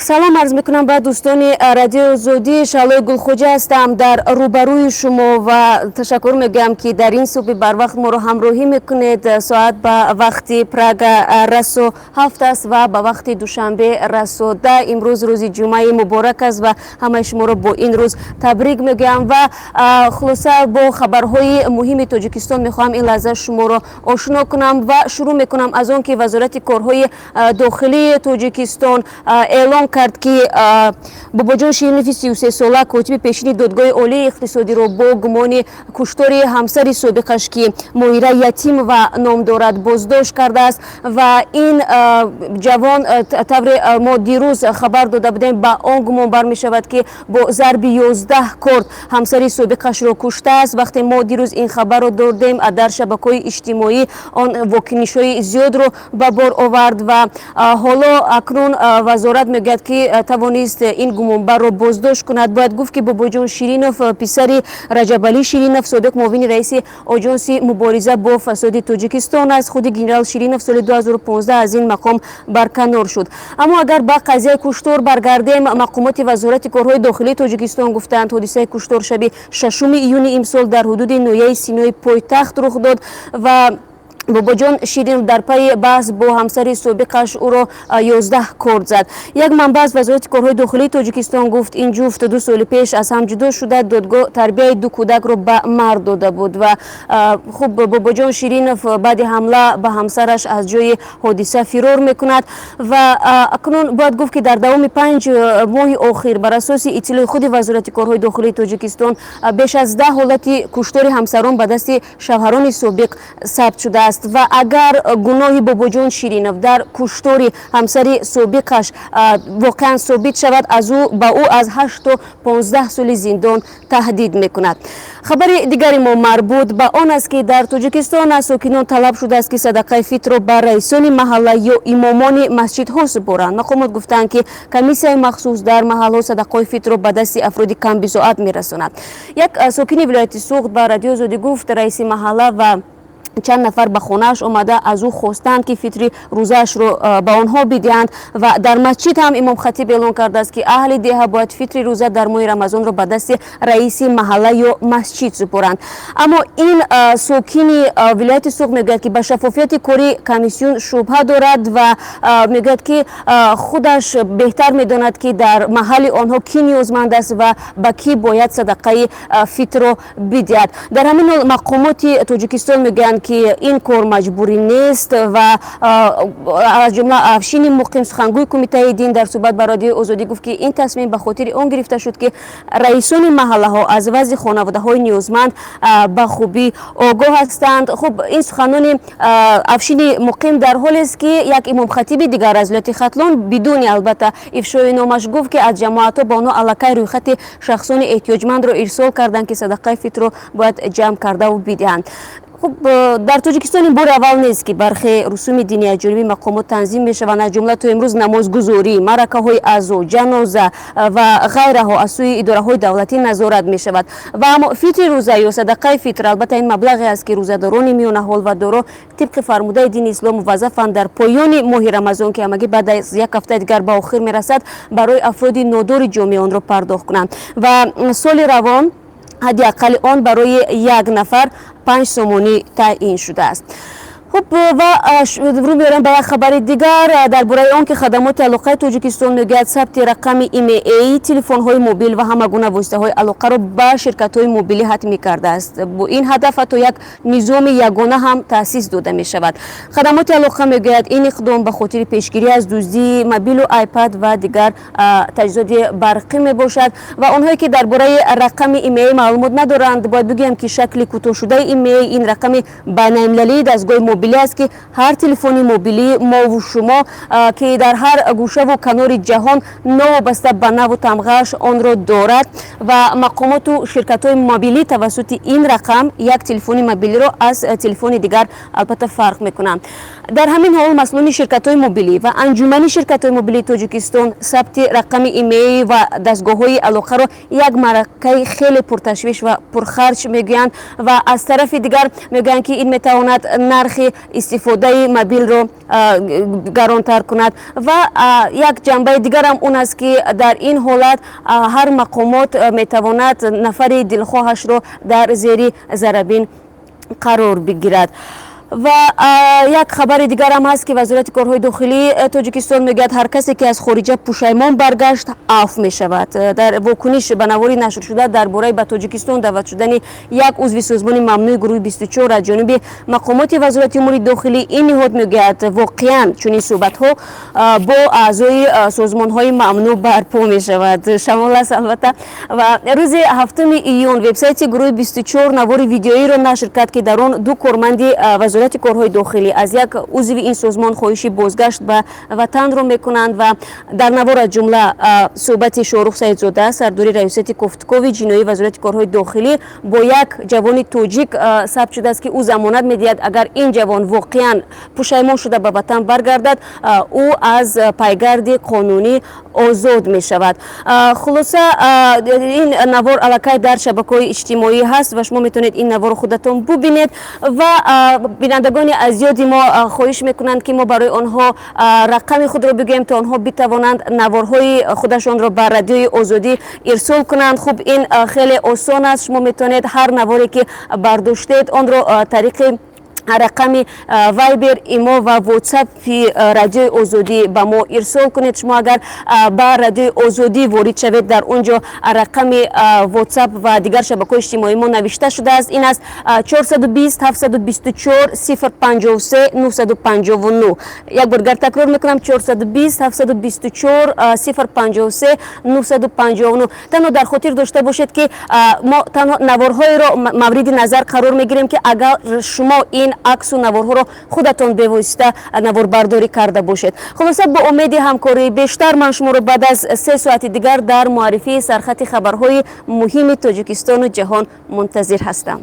Салом арз мекунам ба дӯстони Радиои Озодӣ. Шаҳлои Гулхоҷа ҳастам дар рӯбарӯи шумо ва ташаккур мегӯям, ки дар ин субҳи барвақт моро ҳамроҳӣ мекунед. Соат ба вақти Прага расо 7 аст ва ба вақти Душанбе расо 10. Имрӯз рӯзи ҷумъаи муборак аст ва ҳамаи шуморо бо ин рӯз табрик мегӯям ва хулоса, бо хабарҳои муҳими Тоҷикистон мехоҳам ин лаҳза шуморо ошно кунам ва шурӯъ мекунам аз он, ки Вазорати корҳои дохилии Тоҷикистон эълон кард, ки Бобоҷон Ширинови 33сола, котиби пешини Додгоҳи Олии иқтисодиро бо гумони куштори ҳамсари собиқаш, ки Моҳира Ятимова ном дорад, боздошт кардааст. Ва ин ҷавон, тавре мо дирӯз хабар дода будем, ба он гумон бармешавад, ки бо зарби 11 корд ҳамсари собиқашро куштааст. Вақте мо дирӯз ин хабарро додем, дар шабакаҳои иҷтимоӣ он вокунишҳои зиёдро ба бор овард ва ҳоло акнун вазорат мегӯяд, ки тавонист ин гумонбарро боздошт кунад. Бояд гуфт, ки Бобоҷон Ширинов писари Раҷабалӣ Ширинов, собиқ муовини раиси Оҷонси мубориза бо фасоди Тоҷикистон аст. Худи генерал Ширинов соли 2015 аз ин мақом барканор шуд. Аммо агар ба қазияи куштор баргардем, мақомоти Вазорати корҳои дохилии Тоҷикистон гуфтаанд, ҳодисаи куштор шаби 6 июни имсол дар ҳудуди ноҳияи Синои пойтахт рух дод ва Бобоҷон Ширинов дар пайи баҳс бо ҳамсари собиқаш ӯро 11 корд зад. Як манбаъ аз Вазорати корҳои дохилии Тоҷикистон гуфт, ин ҷуфт 2 соли пеш аз ҳам ҷудо шуда, додгоҳ тарбияи ду кӯдакро ба мард дода буд. Ва хуб, Бобоҷон Ширинов баъди ҳамла ба ҳамсараш аз ҷои ҳодиса фирор мекунад. Ва акнун бояд гуфт, ки дар давоми 5 моҳи охир, бар асоси иттилои худи Вазорати корҳои дохилии Тоҷикистон, беш аз 10 ҳолати куштори ҳамсарон ба дасти шавҳарони собиқ сабт шудааст. Ва агар гуноҳи Бобоҷон Ширинов дар куштори ҳамсари собиқаш воқеан собит шавад, аз ӯ ба ӯ аз 8 то 15 соли зиндон таҳдид мекунад. Хабари дигари мо марбут ба он аст, ки дар Тоҷикистон аз сокинон талаб шудааст, ки садақаи фитрро ба раисони маҳалла ё имомони масҷидҳо супоранд. Мақомот гуфтаанд, ки комиссияи махсус дар маҳалҳо садақаҳои фитрро ба дасти афроди камбизоат мерасонад. Як сокини вилояти Суғд ба Радиои Озодӣ гуфт, раиси маҳалла ва чанд нафар ба хонааш омада, аз ӯ хостанд, ки фитри рӯзаашро ба онҳо бидиҳанд. Ва дар масҷид ҳам имомхатиб эълон кардааст, ки аҳли деҳа бояд фитри рӯза дар моҳи Рамазонро ба дасти раиси маҳалла ё масҷид супоранд. Аммо ин сокини вилояти Суғд мегӯяд, ки ба шаффофияти кори комиссион шубҳа дорад ва мегӯяд, ки худаш беҳтар медонад, ки дар маҳалли онҳо кӣ ниёзманд аст ва ба кӣ бояд садақаи фитрро бидиҳад. Дар ҳамин ҳол мақомоти Тоҷикистон мегӯянд, ки ин кор маҷбурӣ нест. Ва аз ҷумла Афшини Муқим, сухангӯи Кумитаи дин, дар суҳбат ба Радиои Озодӣ гуфт, ки ин тасмим ба хотири он гирифта шуд, ки раисони маҳаллаҳо аз вазъи хонаводаҳои ниёзманд ба хубӣ огоҳ ҳастанд. Хуб, ин суханони Афшини Муқим дар ҳолест, ки як имомхатиби дигар аз вилояти Хатлон, бидуни албатта ифшои номаш, гуфт, ки аз ҷамоатҳо ба онҳо аллакай рӯйхати шахсони эҳтиёҷмандро ирсол карданд, ки садақаи фитрро бояд ҷамъ кардаву бидиҳанд. Хуб, дар Тоҷикистон ин бори аввал нест, ки бархе русуми динӣ аз ҷониби мақомот танзим мешаванд. Аз ҷумла то имрӯз намозгузорӣ, маъракаҳои азо, ҷаноза ва ғайраҳо аз сӯи идораҳои давлатӣ назорат мешавад. Ва аммо фитри рӯза ё садақаи фитр албатта ин маблағе аст, ки рӯзадорони миёнаҳол ва доро тибқи фармудаи дини ислом муваззафанд дар поёни моҳи Рамазон, ки ҳамагӣ баъд аз як ҳафтаи дигар ба охир мерасад, барои афроди нодори ҷомеа онро пардохт кунанд. Ва соли равон ҳадди аққали он барои як нафар 5 сомонӣ таъин шудааст. Хуб, ва рӯ меорем ба як хабари дигар дар бораи он, ки Хадамоти алоқаи Тоҷикистон мегӯяд, сабти рақами IMEI телефонҳои мобил ва ҳама гуна воситаҳои алоқаро ба ширкатҳои мобилӣ ҳатмӣ кардааст. Бо ин ҳадаф ҳатто як низоми ягона ҳам таъсис дода мешавад. Хадамоти алоқа мегӯяд, ин иқдом ба хотири пешгирӣ аз дуздии мобилу айпад ва дигар таҷҳизоти барқӣ мебошад. Ва онҳое, ки дар бораи рақами IMEI маълумот надоранд, бояд бигӯям, ки шакли кӯтоҳшудаи IMEI ин рақами байналмилалии дастгоҳи мобилӣ аст, ки ҳар телефони мобилии мову шумо, ки дар ҳар гӯшаву канори ҷаҳон, новобаста ба наву тамғааш, онро дорад. Ва мақомоту ширкатҳои мобилӣ тавассути ин рақам як телефони мобилиро аз телефони дигар албатта фарқ мекунанд. Дар ҳамин ҳол масъулони ширкатҳои мобилӣ ва Анҷумани ширкатҳои мобилии Тоҷикистон сабти рақами IMEI ва дастгоҳҳои алоқаро як маъракаи хеле пурташвиш ва пурхарҷ мегӯянд ва аз тарафи дигар мегӯянд, ки ин метавонад нархи Нархи истифодаи мобилро гаронтар кунад. Ва як ҷанбаи дигарам он аст, ки дар ин ҳолат ҳар мақомот метавонад нафари дилхоҳашро дар зери зарабин қарор бигирад. Ва як хабари дигарам ҳаст, ки Вазорати корҳои дохилии Тоҷикистон мегӯяд, ҳар касе ки аз хориҷа пушаймон баргашт, афв мешавад. Дар вокуниш ба навори нашршуда дар бораи ба Тоҷикистон даъват шудани як узви созмони мамнӯи гурӯҳи 24 аз ҷониби мақомоти Вазорати умури дохилӣ, ин ниҳод мегӯяд, воқеан чунин суҳбатҳо бо аъзои созмонҳои мамнӯъ барпо мешавад. Шамол аст, албатта. Ва рӯзи 7 июн вебсайти гурӯҳи 24 навори видеоиро нашр кард, ки дар он ду корманди Вазорати корҳои дохилӣ аз як узви ин созмон хоҳиши бозгашт ба ватанро мекунанд. Ва дар навор аз ҷумла суҳбати Шоҳрух Саидзода, сардори Раёсати кофтукови ҷиноии Вазорати корҳои дохилӣ, бо як ҷавони тоҷик сабт шудааст, ки ӯ замонат медиҳад, агар ин ҷавон воқеан пушаймон шуда ба ватан баргардад, ӯ аз пайгарди қонунӣ озод мешавад. Хулоса, ин навор аллакай дар шабакаҳои иҷтимоӣ ҳаст ва шумо метавонед ин наворро худатон бубинед. Ва бинандагони азёди мо хоҳиш мекунанд, ки мо барои онҳо рақами худро бигӯем, то онҳо битавонанд наворҳои худашонро ба Радиои Озодӣ ирсол кунанд. Хуб, ин хеле осон аст. Шумо метавонед ҳар наворе ки бардоштед, онро тариқи рақами Вайбер, Имо ва Ватсапи Радиои Озодӣ ба мо ирсол кунед. Шумо агар ба Радиои Озодӣ ворид шавед, дар он ҷо рақами Ватсап ва дигар шабакаҳои иҷтимоии мо навишта шудааст. Ин аст: 420 724 053 959. Як бор дигар такрор мекунам: 420 724 053 959. Танҳо дар хотир дошта бошед, ки мо танҳо наворҳоеро мавриди назар қарор мегирем, ки агар шумо ин аксу наворҳоро худатон бевосита наворбардорӣ карда бошед. Хулоса, бо умеди ҳамкории бештар ман шуморо баъд аз 3 соати дигар дар муаррифии сархати хабарҳои муҳими Тоҷикистону ҷаҳон мунтазир ҳастам.